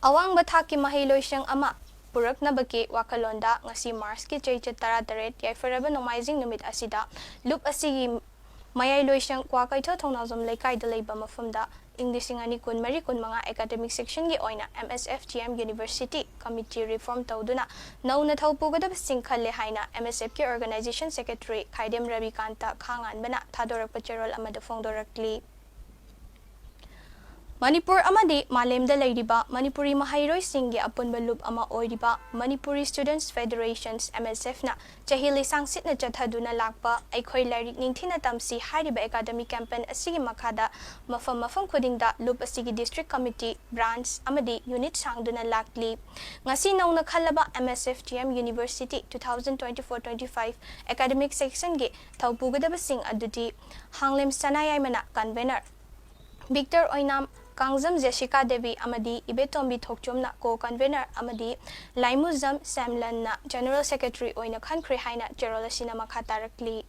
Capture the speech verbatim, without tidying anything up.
ꯑꯋꯥꯡꯕ ꯊꯥꯛꯀꯤ ꯃꯍꯩ ꯂꯣꯏꯁꯪ ꯑꯃ ꯄꯨꯔꯛꯅꯕꯒꯤ ꯋꯥꯈꯜꯂꯣꯟꯗ ꯉꯁꯤ ꯃꯥꯔꯆꯀꯤ ꯆꯩꯆꯠ ꯇꯔꯥꯇꯔꯦꯠ ꯌꯥꯏꯐꯔꯕ ꯅꯣꯡꯃꯥꯏꯖꯤꯡ ꯅꯨꯃꯤꯠ ꯑꯁꯤꯗ ꯂꯨꯞ ꯑꯁꯤꯒꯤ ꯃꯌꯥꯏ ꯂꯣꯏꯁꯪ ꯀ꯭ꯋꯥꯀꯩꯊꯦꯜ ꯊꯧꯅꯥꯖꯝ ꯂꯩꯀꯥꯏꯗ ꯂꯩꯕ ꯃꯐꯝꯗ ꯏꯪ ꯂꯤꯁꯤꯡ ꯑꯅꯤ ꯀꯨꯟꯃꯔꯤ ꯀꯨꯟꯃꯉꯥ academic sectionꯒꯤ ꯑꯣꯏꯅ M S F T M University committee reform ꯇꯧꯗꯨꯅ ꯅꯧꯅ ꯊꯧ ꯄꯨꯒꯗꯕꯁꯤꯡ ꯈꯜꯂꯦ ꯍꯥꯏꯅ M S Fꯀꯤ organization secretary ꯈꯥꯏꯗꯦꯝ ꯔꯕꯤꯀꯥꯟꯇ ꯈꯥꯉꯥꯟꯕꯅ ꯊꯥꯗꯣꯔꯛꯄ ꯆꯦꯔꯣꯜ ꯑꯃꯗ ꯐꯣꯡꯗꯣꯔꯛꯂꯤ꯫ ꯃꯅꯤꯄꯨꯔ ꯑꯃꯗꯤ ꯃꯥꯂꯦꯝꯗ ꯂꯩꯔꯤꯕ ꯃꯅꯤꯄꯨꯔꯤ ꯃꯍꯩꯔꯣꯏꯁꯤꯡꯒꯤ ꯑꯄꯨꯟꯕ ꯂꯨꯞ ꯑꯃ ꯑꯣꯏꯔꯤꯕ Manipuri Students Federations, M S Fꯅ ꯆꯍꯤ ꯂꯤꯁꯥꯡ ꯁꯤꯠꯅ ꯆꯠꯊꯗꯨꯅ ꯂꯥꯛꯄ ꯑꯩꯈꯣꯏ ꯂꯥꯏꯔꯤꯛ ꯅꯤꯡꯊꯤꯅ ꯇꯝꯁꯤ ꯍꯥꯏꯔꯤꯕ academic campaign ꯑꯁꯤꯒꯤ ꯃꯈꯥꯗ ꯃꯐꯝ ꯃꯐꯝ ꯈꯨꯗꯤꯡꯗ ꯂꯨꯞ ꯑꯁꯤꯒꯤ district committee, branch ꯑꯃꯗꯤ unit ꯁꯥꯡꯗꯨꯅ ꯂꯥꯛꯂꯤ꯫ ꯉꯁꯤ ꯅꯧꯅ ꯈꯜꯂꯕ M S F T M University two thousand twenty-four twenty-five academic sectionꯒꯤ ꯊꯧ ꯄꯨꯒꯗꯕꯁꯤꯡ ꯑꯗꯨꯗꯤ ꯍꯥꯡꯂꯦꯝ ꯁꯅꯥꯌꯥꯏꯃꯅ convener, ꯕꯤꯛꯇꯔ ꯑꯣꯏꯅꯥꯝ, ꯀꯥꯡꯖꯝ ꯖꯦꯁꯤꯀꯥ ꯗꯦꯕꯤ ꯑꯃꯗꯤ ꯏꯕꯦꯇꯣꯝꯕꯤ ꯊꯣꯛꯆꯣꯝꯅ co-convener ꯑꯃꯗꯤ ꯂꯥꯏꯃꯨꯖꯝ ꯁꯦꯝꯂꯟꯅ general secretary ꯑꯣꯏꯅ ꯈꯟꯈ꯭ꯔꯦ ꯍꯥꯏꯅ ꯆꯦꯔꯣꯜ ꯑꯁꯤꯅ ꯃꯈꯥ ꯇꯥꯔꯛꯂꯤ꯫